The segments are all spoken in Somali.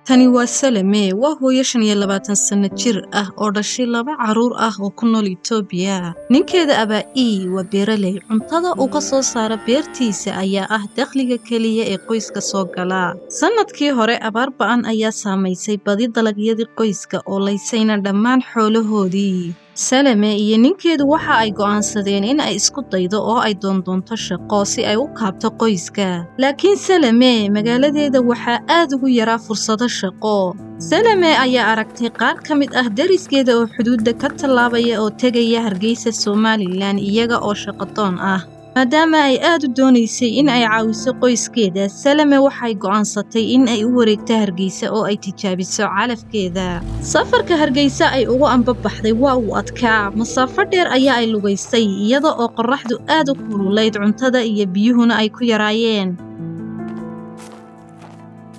Tani waa Salame, waa hooyo 25 sano jir ah oo dhashay laba carruur ah oo ku nool Itoobiya. Ninkeeda Abaa'i waa beeraley. Cuntada uu ka soo saaro beertiisa ayaa ah dakhliga kaliya ee qoyska soo gala. Sannadkii hore, abaar ba'an ayaa saamaysay badi dalagyadii qoyska oo laysayna dhammaan xoolahoodii. Salame iyo ninkeedu waxa ay go'aansadeen in ay isku daydo oo ay doondoonto shaqo si ay u kaabto qoyska. Laakiin Salame magaaladeeda waxaa aad ugu yaraa fursado shaqo. Salame ayaa aragtay qaar ka mid ah deriskeeda oo xuduudda ka tallaabaya oo tegaya Hargeysa, Somalilan, iyaga oo shaqadoon ah. Maadaama ay aad u doonaysay in ay caawiso qoyskeeda, Salame waxay go'aansatay in ay u wareegto Hargeysa oo ay tijaabiso calafkeeda. Safarka Hargeysa ay ugu ambabaxday waa uu adkaa. Masaafo dheer ayaa ay lugaysay, iyada oo qorraxdu aad u kululayd, cuntada iyo biyuhuna ay ku yaraayeen.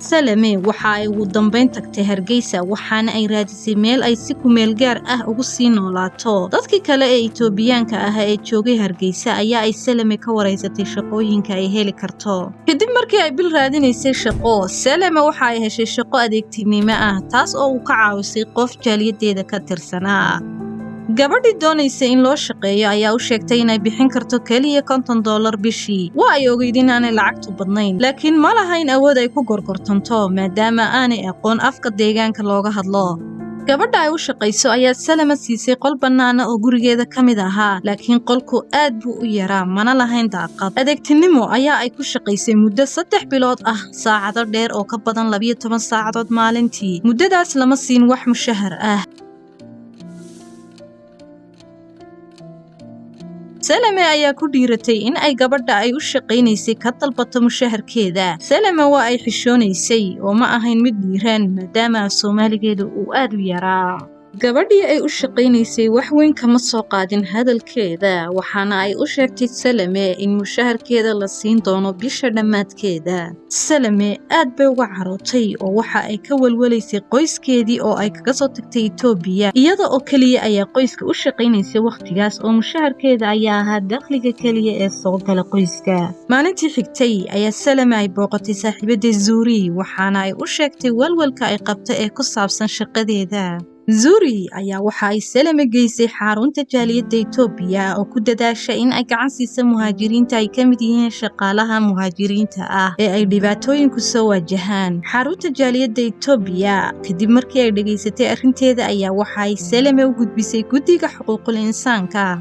Salame waxa ay ugu dambayn tagtay Hargeysa, waxaana ay raadisay meel ay si ku meel gaar ah ugu sii noolaato. Dadkii kale ee Itoobiyaanka ahaa ee joogay Hargeysa ayaa ay Salame ka waraysatay shaqooyinka ay heli karto. Kadib markii ay bil raadinaysay shaqo, Salame waxa ay heshay shaqo adeegtinimo ah, taas oo uu ka caawisay qof jaaliyadeeda ka tirsanaa. Gabadhii doonaysa in loo shaqeeyo ayaa u sheegtay inay bixin karto keliya $50 bishii. Waa ay ogeyd in aanay lacagtu badnayn, laakiin ma lahayn awood ay ku gorgortanto maadaama aanay aqoon afka deegaanka looga hadlo. Gabadha ay u shaqayso ayaa Salama siisay qol bannaana oo gurigeeda ka mid ahaa, laakiin qolku aad buu u yaraa, mana lahayn daaqad. Adeegtinimo ayaa ay ku shaqaysay muddo 3 bilood ah, saacado dheer oo ka badan 12 saacadood maalintii. Muddadaas lama siin wax mushahar ah. Salame ayaa ku dhiiratay in ay gabadha ay u shaqaynaysay ka dalbato mushaharkeeda. Salame waa ay xishoonaysay oo ma ahayn mid dhiiran maadaama Soomaaligeedu uu aad u yaraa. Gabadhii ay u shaqaynaysay wax weyn kama soo qaadin hadalkeeda, waxaana ay u sheegtay Salame in mushaharkeeda la siin doono bisha dhammaadkeeda. Salame aad bay uga carootay oo waxa ay ka walwalaysay qoyskeedii oo ay kaga soo tagtay Itoobiya, iyada oo keliya ayaa qoyska u shaqaynaysay wakhtigaas oo mushaharkeeda ayaa ahaa dakhliga keliya ee soo gala qoyska. Maalintii xigtay ayaa Salame ay booqatay saaxiibadii Zuuri, waxaana ay u sheegtay walwalka ay qabto ee ku saabsan shaqadeeda. Zuri ayaa waxa ay Salame geysay xarunta jaaliyadda Itoobiya oo ku dadaasha in ay gacan siiso muhaajiriinta ay ka mid yihiin shaqaalaha muhaajiriinta ah ee ay dhibaatooyinku soo wajahaan. Xarunta jaaliyadda Itoobiya kadib markii ay dhageysatay arrinteeda ayaa waxa ay Salame u gudbisay guddiga xuquuqul insaanka.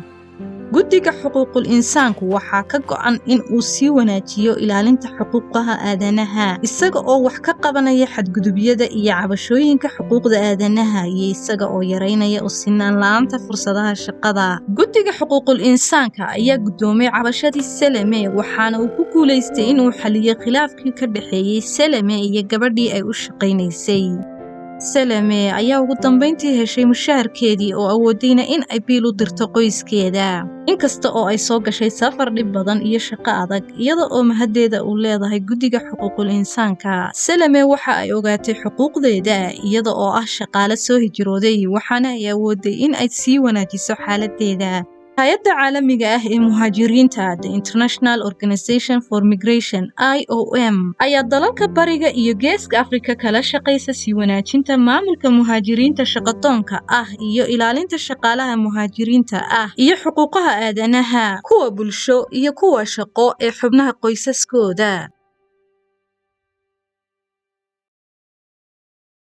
Guddiga xuquuqul insaanku waxaa ka go'an in uu sii wanaajiyo ilaalinta xuquuqaha aadanaha, isaga oo wax ka qabanaya xadgudubyada iyo cabashooyinka xuquuqda aadanaha, iyo isaga oo yareynaya u sinaan la'aanta fursadaha shaqada. Guddiga xuquuqul insaanka ayaa guddoomay cabashadii Salame, waxaana uu ku guulaystay in uu xaliyo khilaafkii ka dhexeeyay Salame iyo gabadhii ay u shaqaynaysay. Salame ayaa ugu dambayntii heshay mushaharkeedii oo awoodayna in ay biil u dirto qoyskeeda. Inkasta oo ay soo gashay safar dhib badan iyo shaqo adag, iyada oo mahaddeeda uu leedahay guddiga xuquuqul insaanka. Salame waxa ay ogaatay xuquuqdeeda iyada oo ah shaqaale soo hijrooday, waxaana ay awooday in ay sii wanaajiso xaaladdeeda. Hay'adda caalamiga ah ee muhaajiriinta, The International Organization for Migration, IOM, ayaa dalalka Bariga iyo Geeska Afrika kala shaqaysa sii wanaajinta maamulka muhaajiriinta shaqadoonka ah iyo ilaalinta shaqaalaha muhaajiriinta ah iyo xuquuqaha aadanaha, kuwa bulsho iyo kuwa shaqo ee xubnaha qoysaskooda.